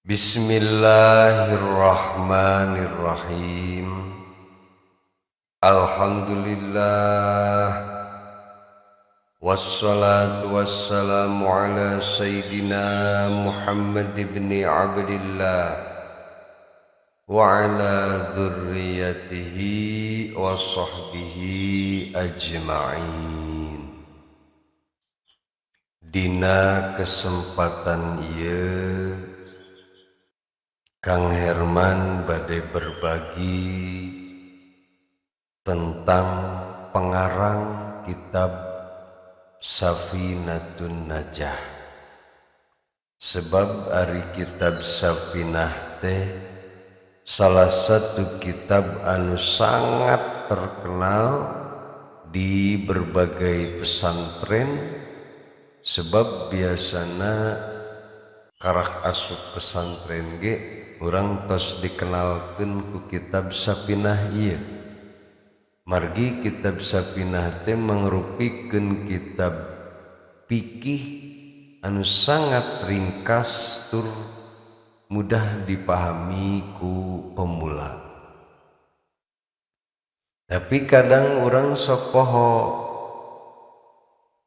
Bismillahirrahmanirrahim. Alhamdulillah. Wassalatu wassalamu ala Sayyidina Muhammad ibn Abdillah wa ala dzurriyyatihi wa sahbihi ajma'in. Dina kesempatan ieu, Kang Herman bade berbagi tentang pengarang kitab Safinatun Najah. Sebab ari kitab Safinah teh salah satu kitab anu sangat terkenal di berbagai pesantren, sebab biasana karak asup pesantren ge urang tos dikenalkeun ku kitab Safinah ieu. Margi kitab Safinah teh mangrupikeun kitab fikih anu sangat ringkas tur mudah dipahami ku pemula. Tapi kadang urang sok poho,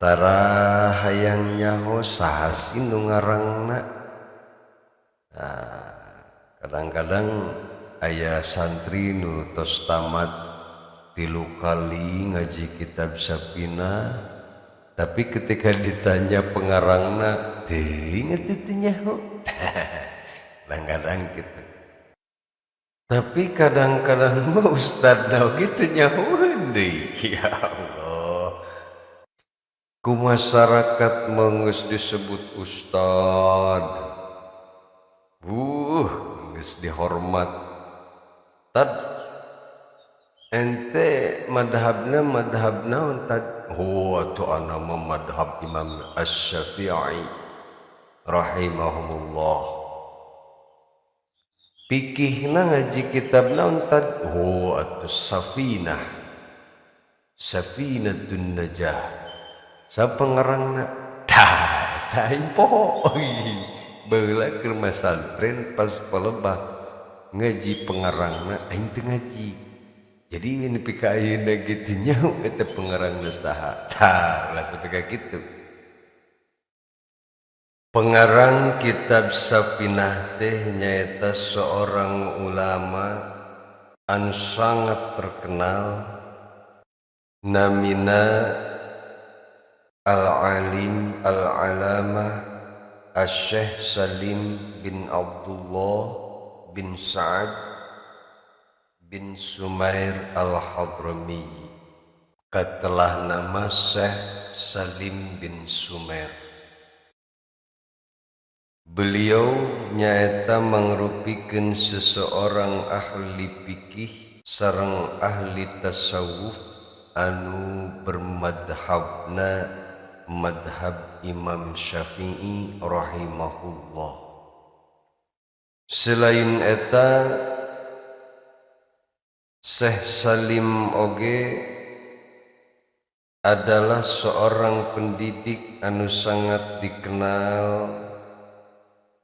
tara hayang nyaho saha sih nu ngarangna. Nah, kadang-kadang aya santri nu tos tamat 3 kali ngaji kitab Safinah, tapi ketika ditanya pengarangna, teuing atuh teu nyaho. Kadang-kadang gitu. Tapi kadang-kadang mah ustadna oge teu nyahoeun deui. Ya Allah. Ku masyarakat mah geus disebut ustad. Geus dihormat. Tad, ente madhabna madhab naon, Tad? Oh, atuh ana mah madhab Imam Asy-Syafi'i rahimahumullah. Pikihna ngaji kitab naon, Tad? Oh, atuh Safinah. Safinatun Najah. Sa pengarangna? Tah, tah aing poho. Baheula keur masantren pas palebah ngaji pengarangna aing teu ngaji. Jadi nepi ka ayeuna ge teu nyaho eta pengarangna saha. Tah, ulah sampai ka kitu. Pengarang kitab Safinah teh nyaeta seorang ulama anu sangat terkenal, namina Al-Alim Al-Alamah Asy-Syaikh Salim bin Abdullah bin Sa'ad bin Sumair Al-Hadrami. Katelah nama Syekh Salim bin Sumair. Beliau nyaeta mangrupikeun seseorang ahli fikih sareng ahli tasawuf anu bermadhabna madhab Imam Syafi'i rahimahullah. Selain eta, Syekh Salim oge adalah seorang pendidik anu sangat dikenal.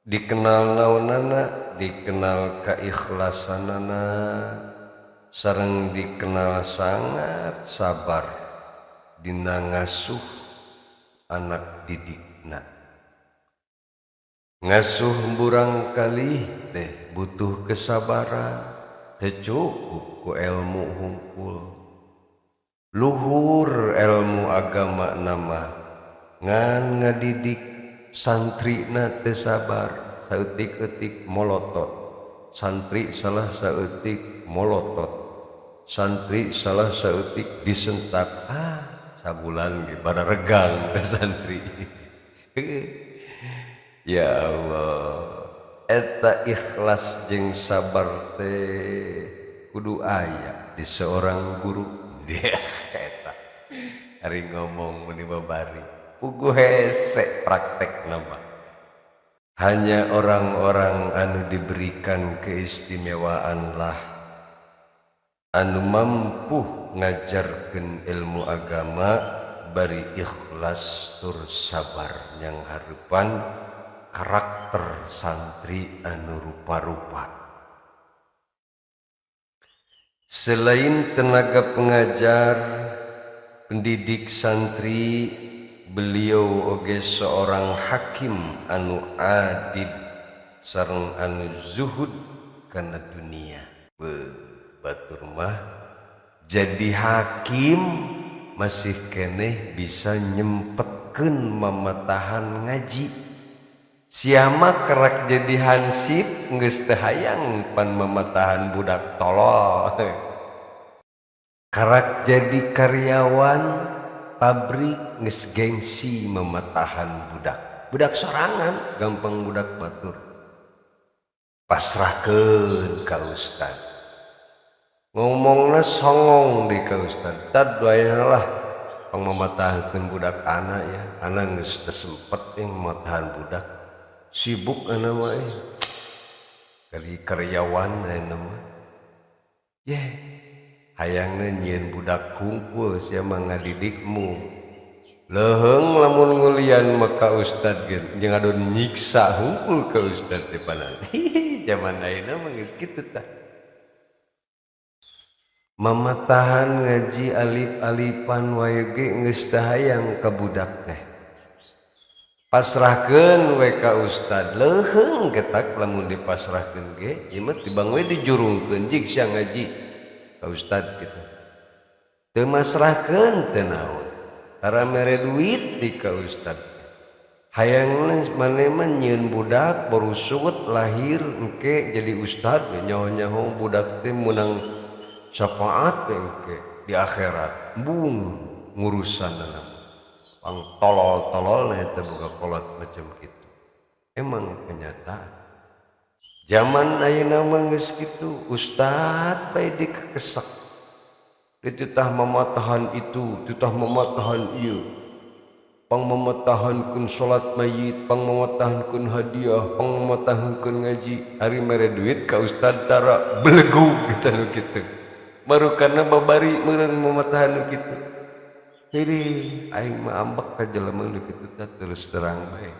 Dikenal naonana? Dikenal keikhlasanana sareng dikenal sangat sabar dina ngasuh anak didikna. Ngasuh burang kali teh butuh kesabaran, teu cukup ku ilmu hungkul. Luhur ilmu agama nama ngan ngadidik santrina teu sabar, saeutik-eutik molotot. Santri salah saeutik molotot. Santri salah saeutik disentak. Ah, sabulan ge regang teh santri. Ya Allah, eta ikhlas jeung sabar teh kudu aya di seorang guru. Dia eta ari ngomong meni babari puguh hese praktek nama. Hanya orang-orang anu diberikan keistimewaan lah anu mampu ngajarkeun ilmu agama bari ikhlas tur sabar yang harepan karakter santri anu rupa-rupa. Selain tenaga pengajar, pendidik santri, beliau oge seorang hakim anu adil sareng anu zuhud kana dunia. Batur mah jadi hakim masih keneh bisa nyempetkeun mamatahan ngaji. Siama kerak jadi hansip geus teu hayang pan mamatahan budak tolol. Karak jadi karyawan pabrik geus gengsi mematahan budak. Budak sorangan gampang budak batur. Pasrahkeun ka ustad. Ngomongna songong di ka ustad. Tad wae lah pangmamatahankeun budak anak ya. Anak geus teu sempet yang mamatahan budak. Sibuk anak mah kali karyawan ayeuna mah. Yeh, hayangna nyieun budak hungkul sia mah ngadidikmu. Leuheung lamun ngulian maka ustad ge jeung adu nyiksa hungkul ka ustad teh panan. Zaman ayeuna mah geus kitu tah. Mamatahan ngaji alif-alifan wae ge geus teu hayang ka budak teh. Pasrahkeun we ka ustad, leuheung getak lamun dipasrahkeun ge ieu mah tibang we dijurungkeun jig sia ngaji ka ustad kitu. Teu masrahkeun teu naon, tara mere duit di ka ustad. Hayangna maneh mah nyieun budak barusut lahir engke jadi ustad nyaho-nyaho budak teh meunang syafaat we engke di akhirat. Bung ngurusanna pang tolol-tolol eta boga kolot macam kitu. Emang kenyataan zaman ayeuna mah geus kitu, ustad bae dikekesak. Dititah mamatahan itu, titah mamatahan ieu. Pang mamatahankeun salat mayit, pang mamatahankeun hadiah, pang mamatahankeun ngaji. Ari mere duit ka ustad tara belegug kita nu kitu. Marukana babari meureun mamatahan nu kitu. Jadi aing mah ambek ka jelema nu kitu teh terus terang bae.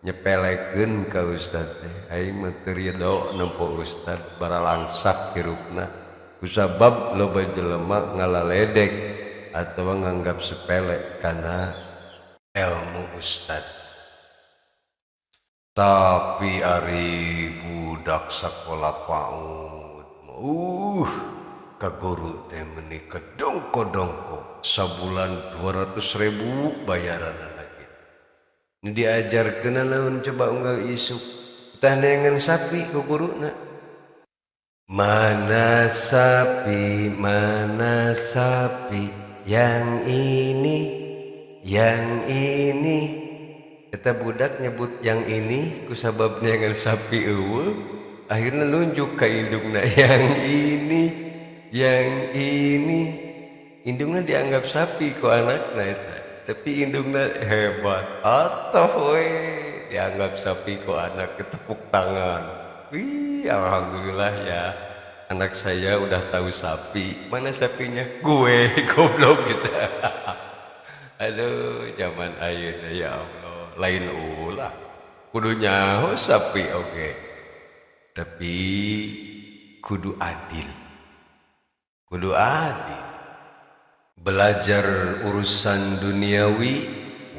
Nyepelekeun ka ustad teh, aing mah teu rido nempo ustad baralangsak hirupna. Kusabab loba jelema ngalaledek atawa nganggap sepele kana ilmu ustad. Tapi ari budak sakola PAUD ka guru teh meuni kedongko-dongko sabulan 200.000 bayaranna kitu. Nu diajarkeun naon coba unggal isuk tah neangan sapi ku guruna. Mana sapi yang ini, yang ini. Eta budak nyebut yang ini kusabab neangan sapi eueuh, akhirna nunjuk ka indungna yang ini, yang ini. Indungna dianggap sapi ku anakna eta, tapi indungna hebat atoh we dianggap sapi ku anak, ketepuk tangan. Wih, alhamdulillah ya, anak saya udah tahu sapi. Mana sapinya? Gue goblok gitu. Aduh, zaman ayeuna ya Allah, lain ulah. Kudu nyaho sapi oke. Tapi kudu adil. Kudu adil. Belajar urusan duniawi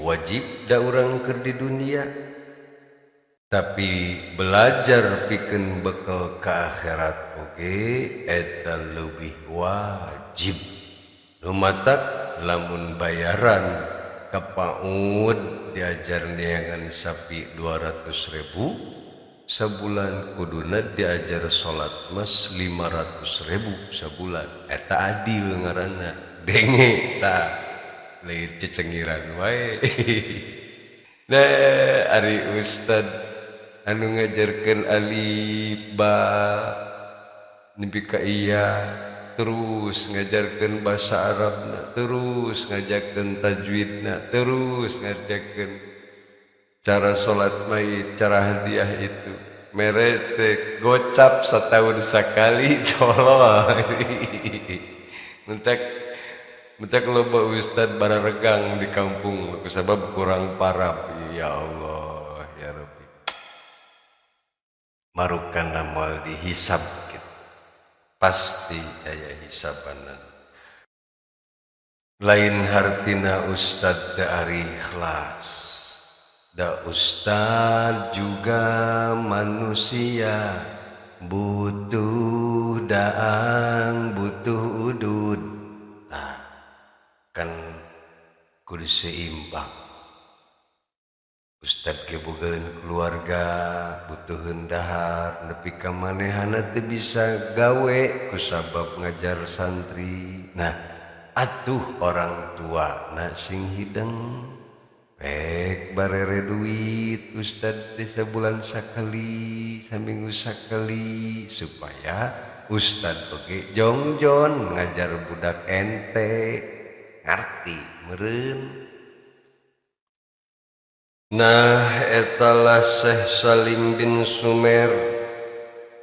wajib da urang keur di dunia. Tapi belajar pikeun bekal ka akhirat oge eta leuwih wajib. Nu matak lamun bayaran ka PAUD diajar neangan sapi 200.000 sabulan, kuduna diajar salat mas 500.000 sabulan. Eta adil ngaranna. Denge ta lain cecengiran wae. Nah, ari ustad anu ngajarkeun alif ba nepi ka iya, terus ngajarkeun bahasa Arabna, terus ngajarkeun tajwidna, terus ngajarkeun cara salat mayit, cara hadiah itu. Mere teh gocap setahun sekali tolol. Mentak loba ustad bararegang di kampung kusabab kurang parab. Ya Allah, ya Rabbi. Marukana moal dihisab gitu. Pasti aya hisabanan. Lain hartina ustad teu ari ikhlas. Da ustad juga manusia, butuh daang, butuh udud. Nah, kan kudu seimbang. Ustad ge bogaeun keluarga, butuheun dahar, nepi ka manehna teu bisa gawe kusabab ngajar santri. Nah, atuh orang tua na sing hideng. Pek barere duit ustad teh sabulan sakali, saminggu sakali, supaya ustad oge jongjon ngajar budak ente ngarti meureun. Nah, etalah Syekh Salim bin Sumer,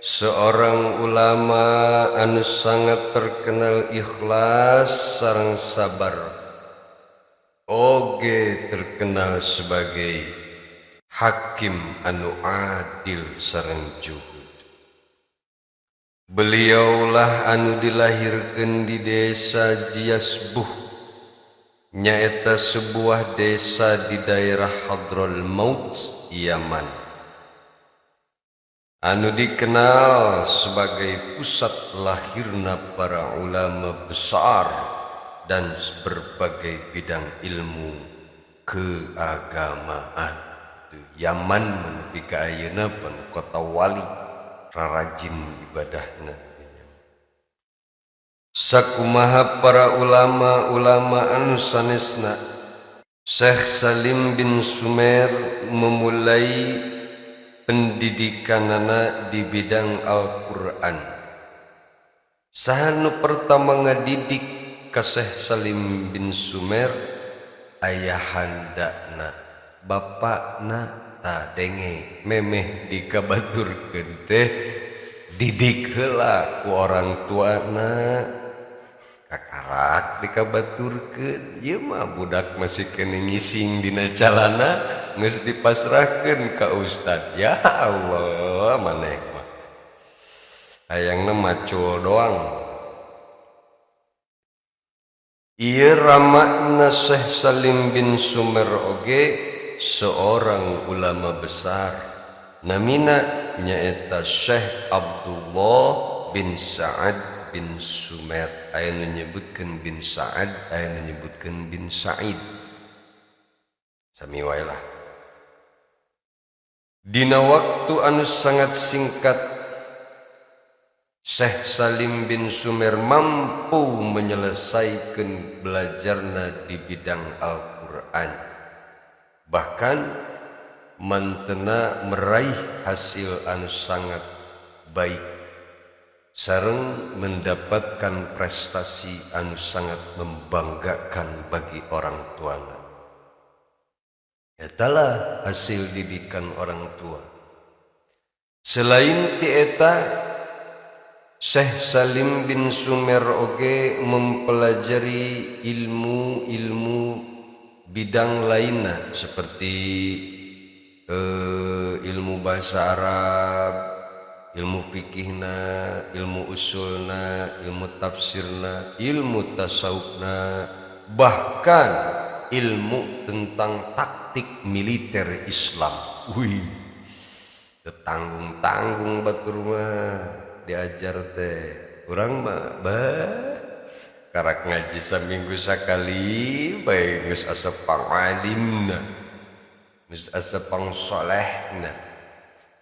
seorang ulama anu sangat terkenal ikhlas sareng sabar. Oge terkenal sebagai hakim anu adil sareng juhud. Beliaulah anu dilahirkeun di desa Jiasbuh, nyaeta sebuah desa di daerah Hadral Maut, Yaman, anu dikenal sebagai pusat lahirna para ulama besar dan berbagai bidang ilmu keagamaan. Tuh, Yaman menepi ka ayeuna pan kota wali, rarajin ibadahna. Sakumaha para ulama-ulama anu sanesna, Syekh Salim bin Sumer memulai pendidikanana di bidang Al-Quran. Saha nu pertama ngadidik ka Syekh Salim bin Sumer? Ayahandana, bapakna. Ta denge, memeh dikabaturkeun teh didik heula ku orang tuana, kakarak dikabaturkeun. Ieu mah budak masih keneh ngising dina calana geus dipasrahkeun ka ustad. Ya Allah, maneh mah hayangna macul doang. Ieu ramana Syekh Salim bin Sumer oge seorang ulama besar, namina nyaeta Syekh Abdullah bin Sa'ad bin Sumer. Aya nu nyebutkeun bin Sa'ad, aya nu nyebutkeun bin Sa'id, sami wae lah. Dina waktu anu sangat singkat, Syekh Salim bin Sumer mampu menyelesaikan belajarna di bidang Al-Quran. Bahkan mantena meraih hasil anu sangat baik sareng mendapatkan prestasi anu sangat membanggakan bagi orang tuana. Etalah hasil didikan orang tua. Selain ti eta, Syekh Salim bin Sumer oge mempelajari ilmu-ilmu bidang lainnya seperti ilmu bahasa Arab, ilmu fikihna, ilmu usulna, ilmu tafsirna, ilmu tasawufna, bahkan ilmu tentang taktik militer Islam. Wih, tanggung-tanggung batur mah diajar teh. Urang mah bah karak ngaji saminggu sakali bae geus asa pangalimna, geus asa pangsolehna.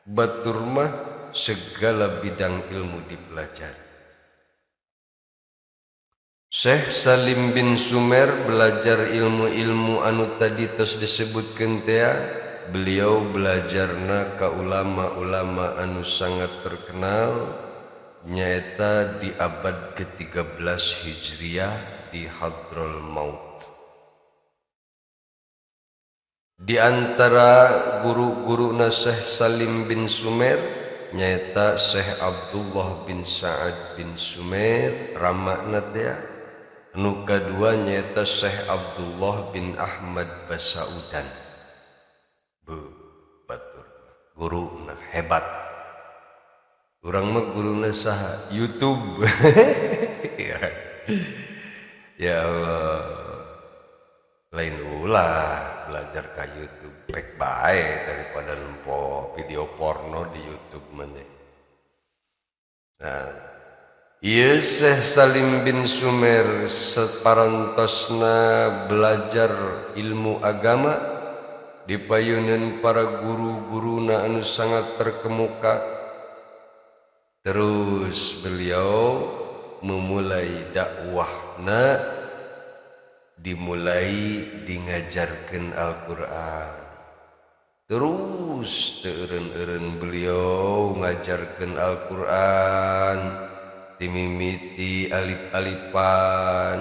Batur mah segala bidang ilmu dipelajari. Syekh Salim bin Sumer belajar ilmu-ilmu anu tadi tos disebutkeun teh. Beliau belajarna ka ulama-ulama anu sangat terkenal, nyaeta di abad ke-13 Hijriah di Hadral Maut. Di antara guru-guru Syekh Salim bin Sumer nyaeta Syekh Abdullah bin Sa'ad bin Sumer, ramana teh. Anu kadua nyaeta Syekh Abdullah bin Ahmad Basaudan. Be, batur guru hebat. Urang mah guruna saha? YouTube. Ya Allah, lain ulah belajar ka YouTube pek bae daripada nempo video porno di YouTube maneh. Nah, ieu Syekh Salim bin Sumer saparantosna belajar ilmu agama dipayuneun para guru-guruna anu sangat terkemuka. Terus beliau memulai dakwahna dimulai di ngajarkeun Al-Qur'an. Terus teu eureun-eureun beliau ngajarkeun Al-Qur'an timimiti alif-alifan,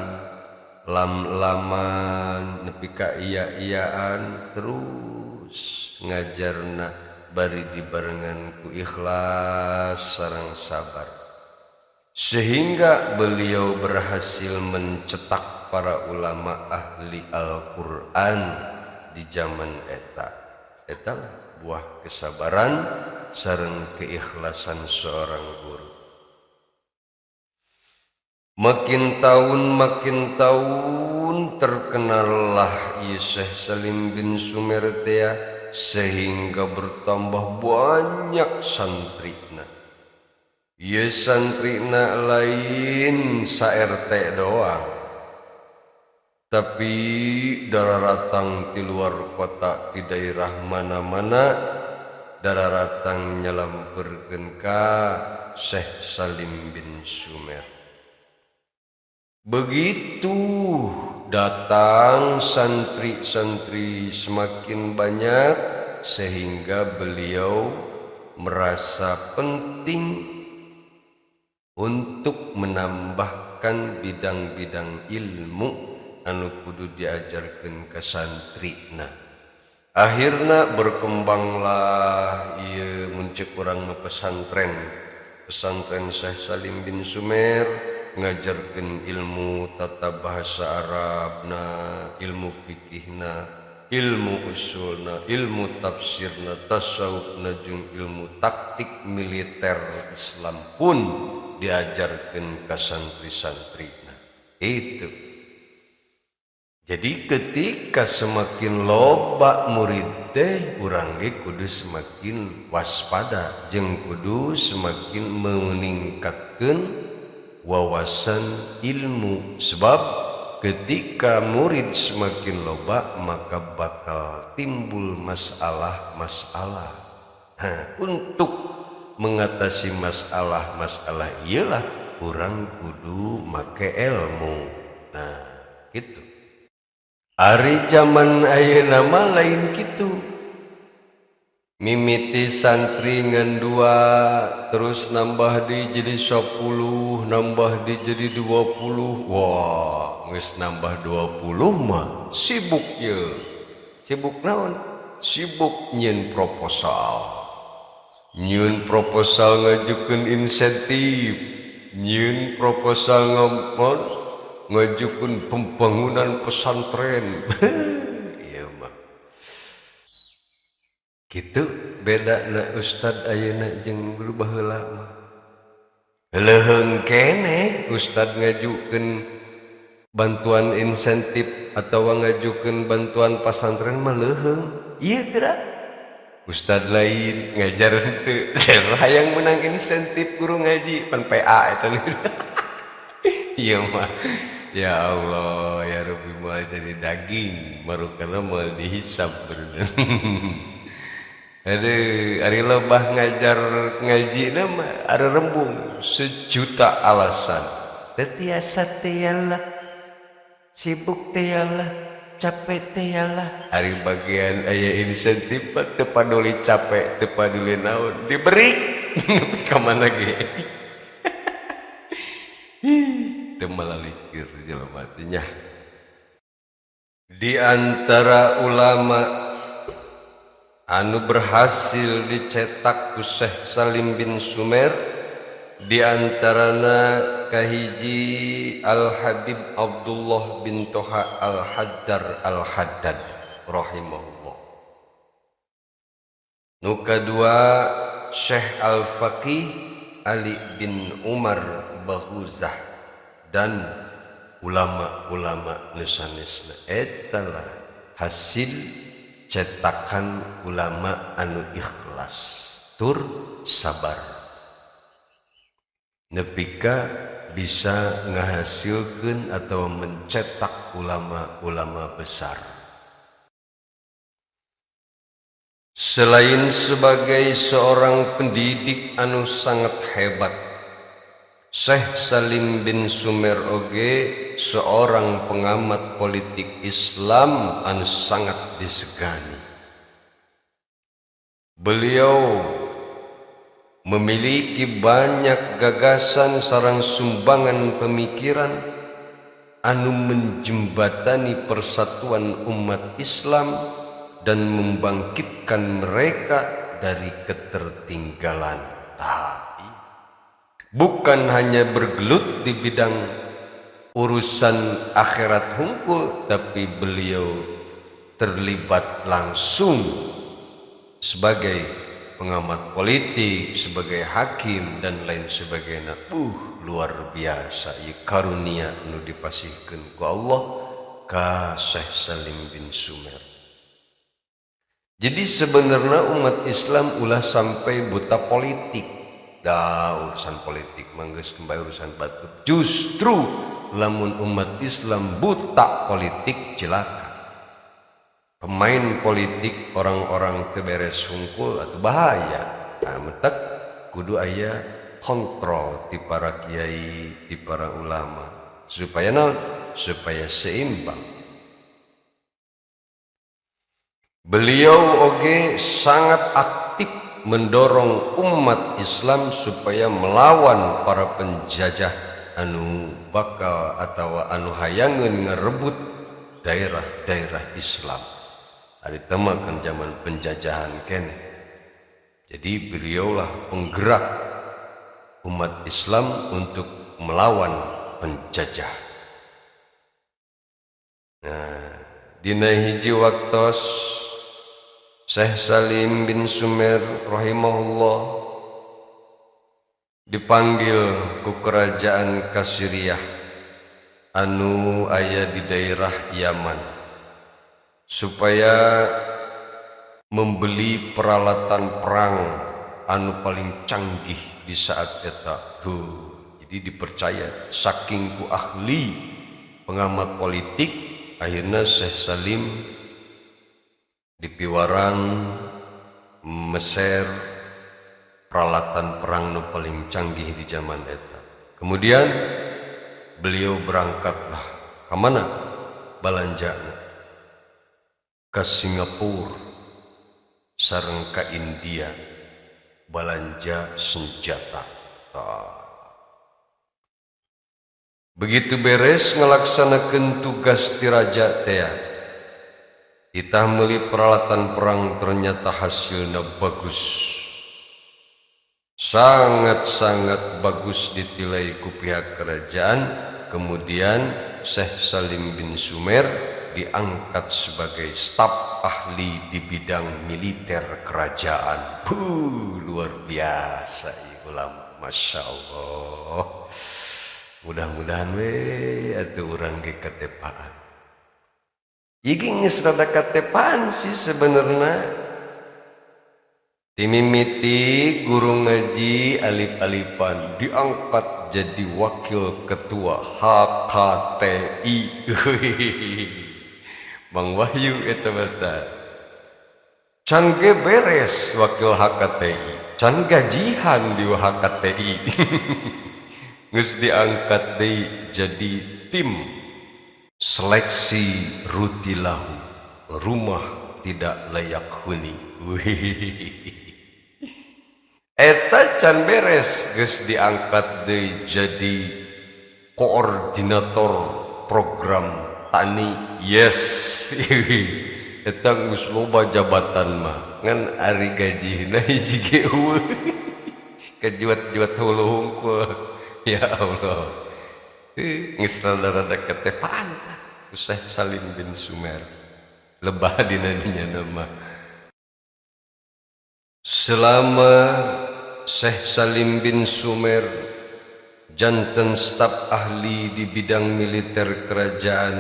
lam-laman, nepi ka iya-iyaan, terus ngajarna bari dibarengan ku ikhlas sareng sabar. Sehingga beliau berhasil mencetak para ulama ahli Al-Qur'an di zaman eta. Eta lah buah kesabaran sareng keikhlasan seorang guru. Makin tahun terkenallah Syekh Salim bin Sumer teh, sehingga bertambah banyak santrina. Ieu santrina lain sa RT doang, tapi dararatang di luar kota, di daerah mana-mana dararatang nyalamperkeun ka Syekh Salim bin Sumer. Begitu datang santri-santri semakin banyak, sehingga beliau merasa penting untuk menambahkan bidang-bidang ilmu anu kudu diajarkeun ka santrina. Akhirna berkembanglah ieu mun ceuk urang mah pesantren. Pesantren Syekh Salim bin Sumer ngajarkeun ilmu tata bahasa Arabna, ilmu fikihna, ilmu usulna, ilmu tafsirna, tasawufna, jeung ilmu taktik militer Islam pun diajarkeun ka santri-santrina. Itu. Jadi ketika semakin loba murid teh, urang ge kudu semakin waspada jeung kudu semakin meningkatkeun wawasan ilmu. Sebab ketika murid semakin loba maka bakal timbul masalah-masalah. Untuk mengatasi masalah-masalah iyalah urang kudu make ilmu. Nah, gitu. Ari zaman ayeuna mah lain kitu. Mimiti santri ngan 2, terus nambah di jadi 10, nambah di jadi 20. Wah, geus nambah 20 mah sibuk ye. Sibuk naon? Sibuk nyieun proposal. Nyieun proposal ngajukeun insentif, nyieun proposal ngomong ngajukeun pembangunan pesantren. Ieu mah. Kitu beda na ustad ayeuna jeung dulu baheula mah. Leuheung keneh ustad ngajukeun bantuan insentif atawa ngajukeun bantuan pasantren mah leuheung. Ieu geura ustad lain ngajar henteu, hayang menang insentif guru ngaji pan PA eta. Ieu mah ya Allah ya Rabbi, moal jadi daging marukana moal dihisab bener. Aduh, ari lebah ngajar ngaji mah ada rembung sejuta alasan. Teu tiasa teh lah, sibuk teh lah, capek teh lah. Ari bagian aya insentif teu paduli capek, teu paduli naon, diberi nepi ka mana ge. Teu malalikir jelema teh nya. Di antara ulama anu berhasil dicetak ku Syekh Salim bin Sumer, di antarana kahiji Al-Habib Abdullah bin Toha Al-Haddar Al-Haddad rahimahullah. Nu kadua Syekh Al-Faqih Ali bin Umar Bahuzah dan ulama-ulama nu sanesna. Eta lah hasil cetakan ulama anu ikhlas tur sabar nepi ka bisa ngahasilkeun atau mencetak ulama-ulama besar. Selain sebagai seorang pendidik anu sangat hebat, Syekh Salim bin Sumer oge seorang pengamat politik Islam anu sangat disegani. Beliau memiliki banyak gagasan sareng sumbangan pemikiran anu menjembatani persatuan umat Islam dan membangkitkan mereka dari ketertinggalan. Tapi bukan hanya bergelut di bidang urusan akhirat hungkul, tapi beliau terlibat langsung sebagai pengamat politik, sebagai hakim dan lain sebagainya. Luar biasa ieu karunia nu dipasihkeun ku Allah ka Syekh Salim bin Sumer. Jadi sebenarnya umat Islam ulah sampai buta politik. Dah urusan politik mah geus kembali urusan batu. Justru lamun umat Islam buta politik cilaka. Pemain politik orang-orang teu beres hungkul atau bahaya. Nah, mentek kudu aya kontrol ti para kiai, ti para ulama supaya naon? Supaya seimbang. Beliau oge sangat aktif mendorong umat Islam supaya melawan para penjajah anu bakal atau anu hayangeun ngerebut daerah-daerah Islam. Ari teh mah kan zaman penjajahan keneh. Jadi beliaulah penggerak umat Islam untuk melawan penjajah. Nah, dina hiji waktos Syekh Salim bin Sumer rahimahullah dipanggil ku kerajaan Kasiriyah anu aya di daerah Yaman supaya membeli peralatan perang anu paling canggih di saat eta. Jadi dipercaya saking ku ahli pengamat politik, akhirnya Syekh Salim dipiwarang Mesir peralatan perang nu paling canggih di zaman eta. Kemudian beliau berangkatlah ke mana? Balanjana ke Singapura sareng ka India balanja senjata. Begitu beres ngelaksanakan tugas ti raja tea, kita meuli peralatan perang, ternyata hasilnya bagus, sangat-sangat bagus ditilai ku pihak kerajaan. Kemudian Syekh Salim bin Sumer diangkat sebagai staf ahli di bidang militer kerajaan. Luar biasa ulama, masya Allah. Mudah-mudahan we atuh urang ge katepaan. Iki geus rada katepaan sih sebenarnya. Timimiti guru ngaji alip-alipan diangkat jadi wakil ketua HKTI. Bang Wahyu eta bata. Can ge beres wakil HKTI, can gajihan di HKTI. Geus diangkat deui jadi tim seleksi rutilahu, rumah tidak layak huni. Eta can beres geus diangkat deui jadi koordinator program tani. Yes. Eta geus loba jabatan mah, ngan ari gajina hiji ge eueuh. Kejuat-juat hulu hungkul. Ya Allah. Geus rada-rada ketepaan tah Syekh Salim bin Sumer. Lebah dina dinya mah. Selama Syekh Salim bin Sumer janten staf ahli di bidang militer kerajaan.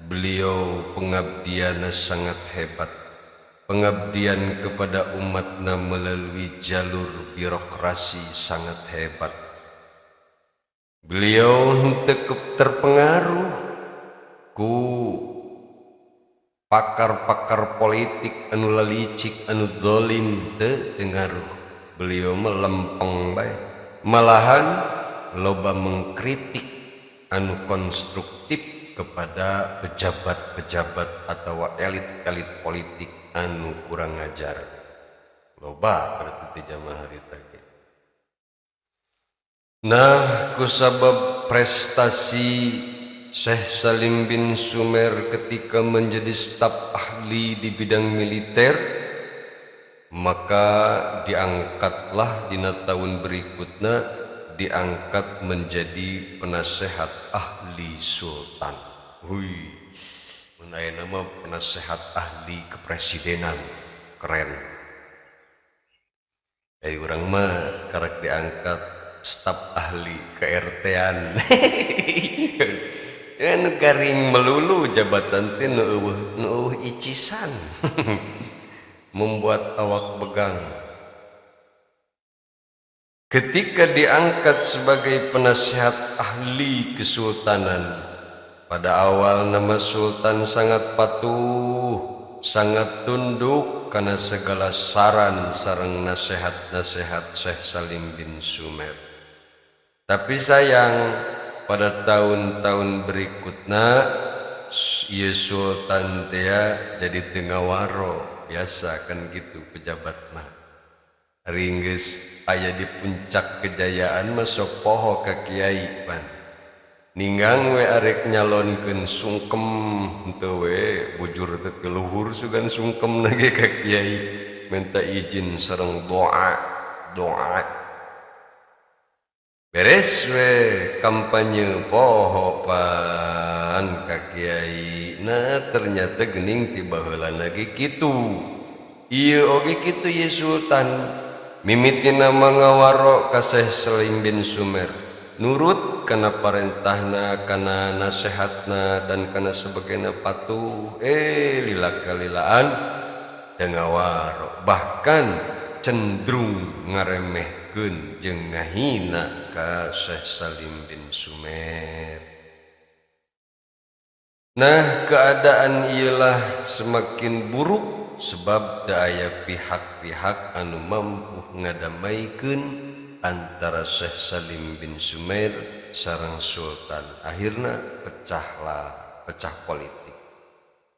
Beliau pengabdiannya sangat hebat. Pengabdian kepada umatna melalui jalur birokrasi sangat hebat. Beliau henteu terpengaruh ku pakar-pakar politik anu lalicik anu dolim, teu tengaruh. Beliau melempeng bae, malahan loba mengkritik anu konstruktif kepada pejabat-pejabat atau elit-elit politik anu kurang ajar. Loba berarti teh jamaah harita ge. Nah, kusabab prestasi Syekh Salim bin Sumer ketika menjadi staf ahli di bidang militer, maka diangkatlah dina tahun berikutnya diangkat menjadi penasehat ahli sultan. Hui, mun aya nama penasehat ahli kepresidenan, keren. Urang mah karek diangkat staf ahli ke-RT-an. Ya, nu garing melulu jabatan teh nu eueuh icisan. Membuat awak begang. Ketika diangkat sebagai penasehat ahli kesultanan, pada awal nama sultan sangat patuh, sangat tunduk karena segala saran sareng nasihat-nasihat Syekh Salim bin Sumer. Tapi sayang, pada tahun-tahun berikutnya ieu sultan teh jadi teu ngawaro, biasa kan gitu pejabat mah. Ringgeus aya di puncak kejayaan mah sok poho ka kiai pan. Ninggang we arek nyalonkeun sungkem henteu we bujur teh ke luhur sugan sungkem ge ka kiai minta izin sareng doa doa. Beres we kampanye poho pan ka kiai. Nah ternyata gening ti baheulana ge kitu. Ieu oge kitu ye sultan. Mimitina mangawaro ka Syekh Salim bin Sumer, nurut kana parentahna, kana nasehatna, dan kana sebagainya patuh. Lila kalilaan teu ngawaro, bahkan cenderung ngaremehkeun jeung ngahina ka Syekh Salim bin Sumer. Nah, keadaan ialah semakin buruk sebab teu aya pihak-pihak anu mampu ngadamaikeun antara Syekh Salim bin Sumer sareng sultan. Akhirna pecahlah, pecah politik.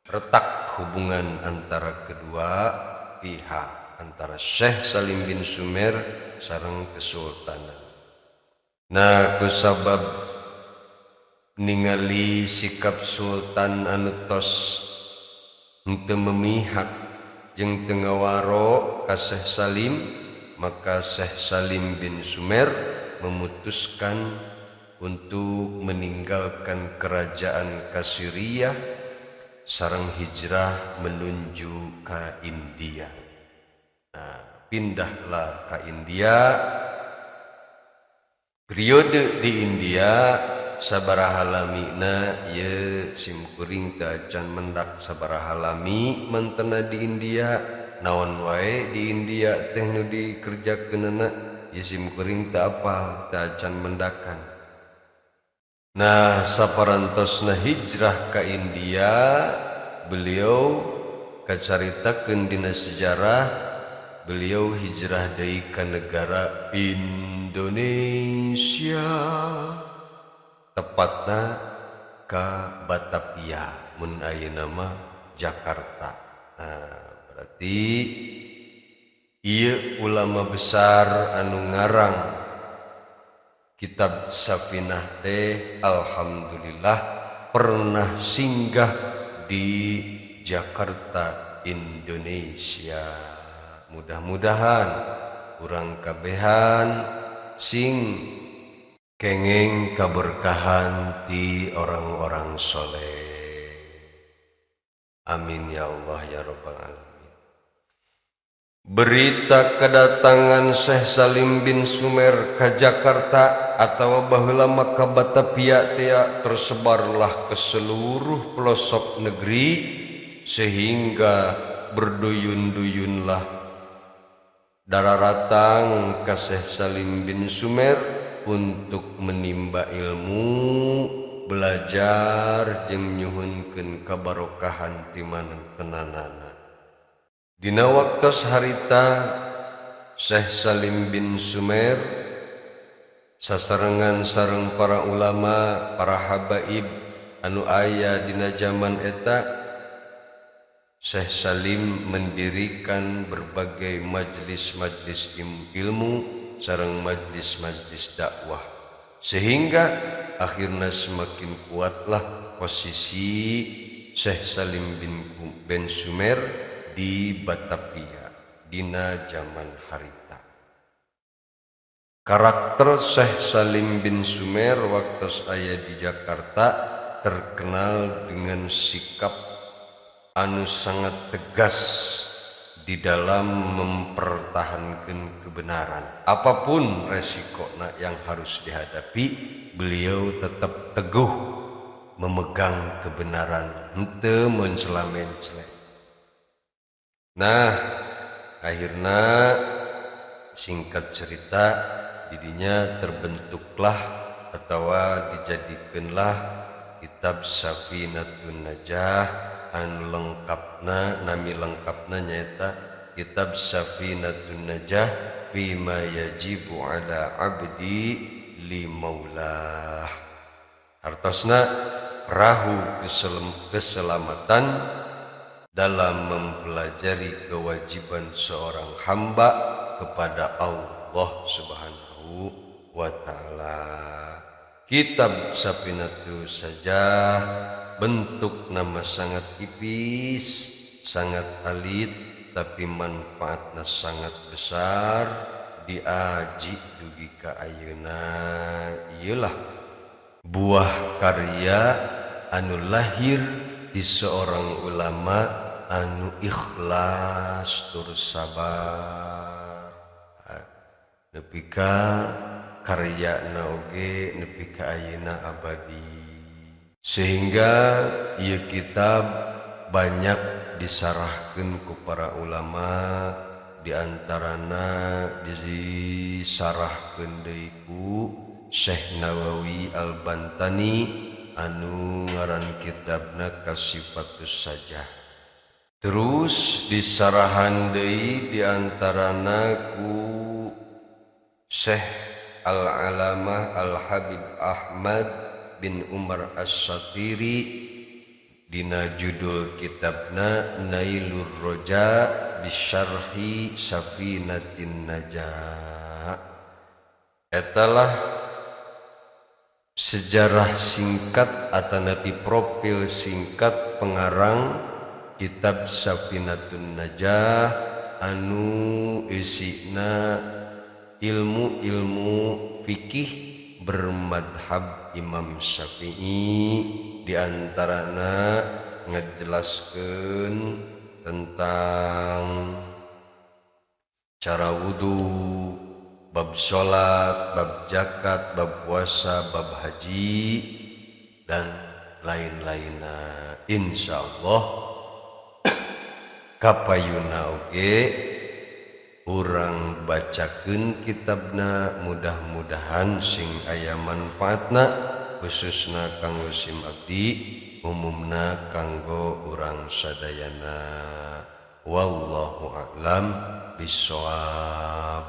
Retak hubungan antara kedua pihak, antara Syekh Salim bin Sumer sareng kesultanan. Nah, kusabab ningali sikap sultan anu tos henteu memihak jeung teu ngawaro ka Syekh Salim, maka Syekh Salim bin Sumer memutuskan untuk meninggalkan kerajaan Kasiriyah sareng hijrah menuju ke India. Nah, pindahlah ke India. Periode di India sabaraha lamina ye simkuring teu acan mendak sabaraha lami mantena di India, naon wae di India teh nu dikerjakeunana ye simkuring teu apal, teu acan mendakan. Nah, saparantosna hijrah ka India, beliau kacaritakeun dina sejarah, beliau hijrah deui ka negara Indonesia, tepatna ka Batavia, mun ayeuna mah Jakarta. Nah, berarti ieu ulama besar anu ngarang kitab Safinah teh alhamdulillah pernah singgah di Jakarta, Indonesia. Mudah-mudahan urang kabehan sing kengeng kaberkahan ti orang-orang soleh. Amin ya Allah ya rabbal alamin. Berita kedatangan Syekh Salim bin Sumer ke Jakarta atau baheula mah ka Batavia teh tersebarlah ke seluruh pelosok negeri sehingga berduyun-duyunlah dararatang ka Syekh Salim bin Sumer untuk menimba ilmu, belajar jeung nyuhunkeun kabarokahan ti manentenanana. Dina waktos harita Syekh Salim bin Sumer sasarengan sareng para ulama, para habaib anu aya dina zaman eta, Syekh Salim mendirikan berbagai majelis-majelis ilmu sareng majelis-majelis dakwah, sehingga akhirnya semakin kuatlah posisi Syekh Salim bin Sumer di Batavia dina zaman harita. Karakter Syekh Salim bin Sumer waktu aya di Jakarta terkenal dengan sikap anu sangat tegas di dalam mempertahankan kebenaran. Apapun resiko yang harus dihadapi, beliau tetap teguh memegang kebenaran, henteu mencela-mencela. Nah, akhirnya singkat cerita didinya terbentuklah atau dijadikanlah kitab Safinatun Najah anu lengkapna, nami lengkapna nyaeta kitab Safinatun Najah fima yajibu ala abdi li maulah. Artosna perahu keselamatan dalam mempelajari kewajiban seorang hamba kepada Allah Subhanahu wa ta'ala. Kitab Safinatun Najah bentuk nama sangat tipis, sangat alit, tapi manfaatnya sangat besar diaji dugi ka ayeuna. Iyalah buah karya anu lahir di seorang ulama anu ikhlas tur sabar nepi ka karyana oge nepi ka ayeuna abadi, sehingga ieu kitab banyak disarahkeun ku para ulama, diantarana disarahkeun deui ku Syekh Nawawi Al-Bantani anu ngaran kitabna Kasifatus Sajah. Terus disarahan deui diantarana ku Syekh Al-Alamah Al-Habib Ahmad bin Umar As-Satiri dina judul kitabna Nailur Roja bisyarhi Safinatin Najah. Etalah sejarah singkat atanapi profil singkat pengarang kitab Safinatun Najah anu isina ilmu-ilmu fikih bermadhab Imam Syafi'i, diantarana ngejelaskeun tentang cara wudu, bab sholat, bab zakat, bab puasa, bab haji, dan lain-lainnya. Insyaallah kapayuna oge urang bacakeun kitabna, mudah-mudahan sing aya manfaatna, khususna kanggo sim abdi, umumna kanggo urang sadayana. Wallahu a'lam bissawab.